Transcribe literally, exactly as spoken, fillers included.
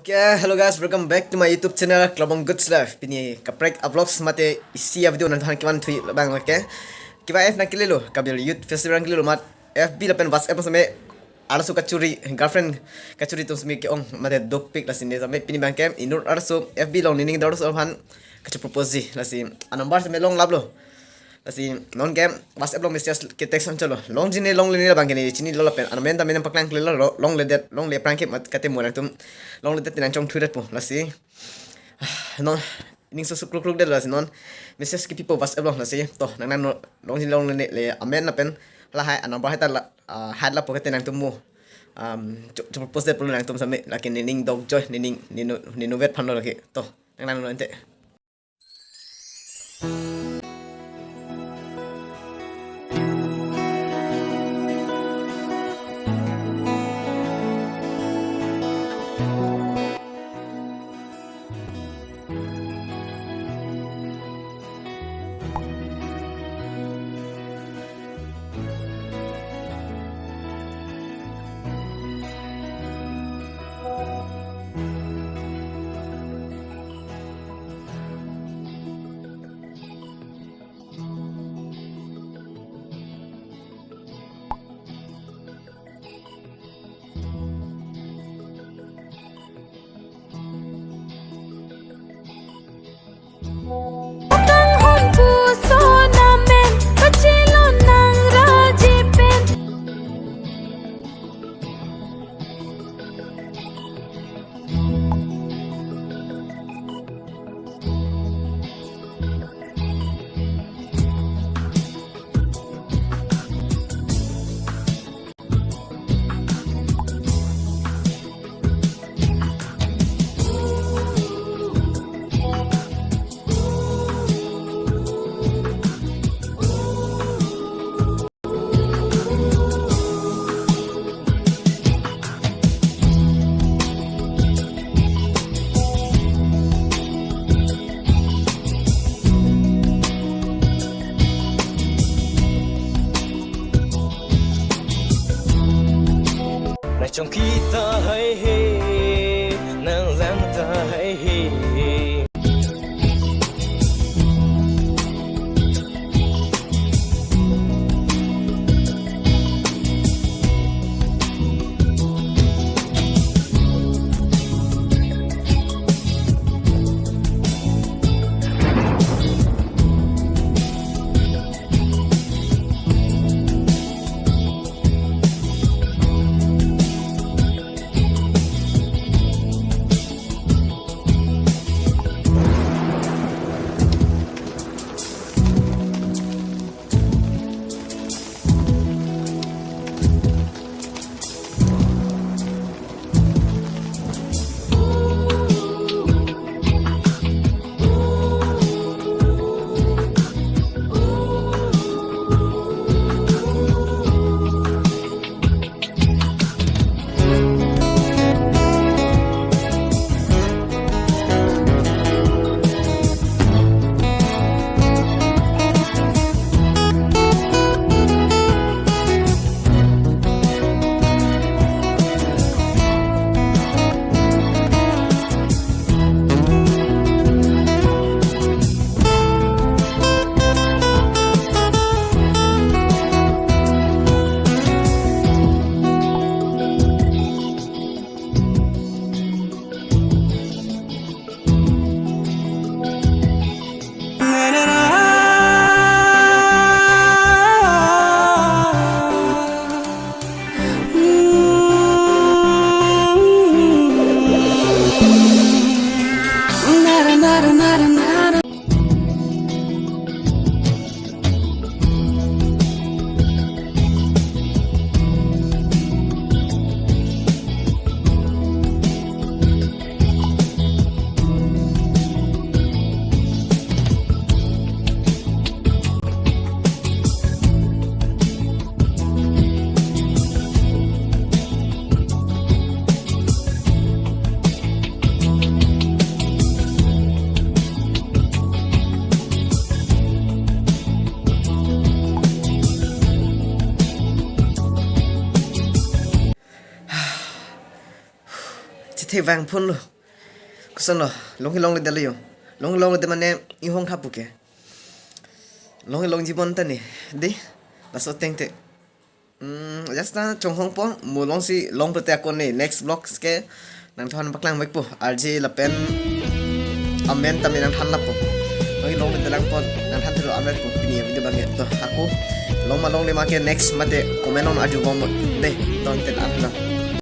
Okay, hello guys, welcome back to my YouTube channel, Klabong Goods Life. Pini kaprek a-vlogs mate isi a-video nangthan kevan thui labang, okay. Kiva F nangkelelo, kabil youth festival nangkelelo mat F B lapen WhatsApp seme arloso kachuri, girlfriend kachuri atum seme ke-ong mate dopik, lasi ne seme pini abangke inut arloso F B along nening do arloso aphan kache-propose ji, lasi a-number seme longlaplo. Lasi nonke WhatsApp along message ke text an cholo. Longji ne longle ne labangke ne chinilo lapen amen ta amen paklang klelo, lo-, longledet, longle aphrang ke mat kate mo nangtum longledet nangchongthudet po. Lasi non ning susuk kruk kruk det, lasi non message kepipo WhatsApp along, lasi to nang nang no longji longle ne le amen lapen lahai a-number hai ta la, ah, hai lapu kate nangtum mo. Um, cho, cho-propose det pulo nangtum seme, lake nening dok joi, nening ninu ninu vet aphanlo lake. To nang nang no ante. He vangphun lo. Koson lo, longhi longledetlo yo. Longhi longledet mane inghong tha pu ke. Longhi longji bon ta ne. Dei, laso ateng te. Hmm, just na chonghongpo, mo longsi long pete ako ne next vlogs ke nangthan paklang vekpo. R J lapen amen tame nangthan lapo. Longhi longledet lang pon, nangthan thelo amen po pini video abang ke. To, ako long ma longle ma ke next mate comment on arjubom. Dei, to ante an lo.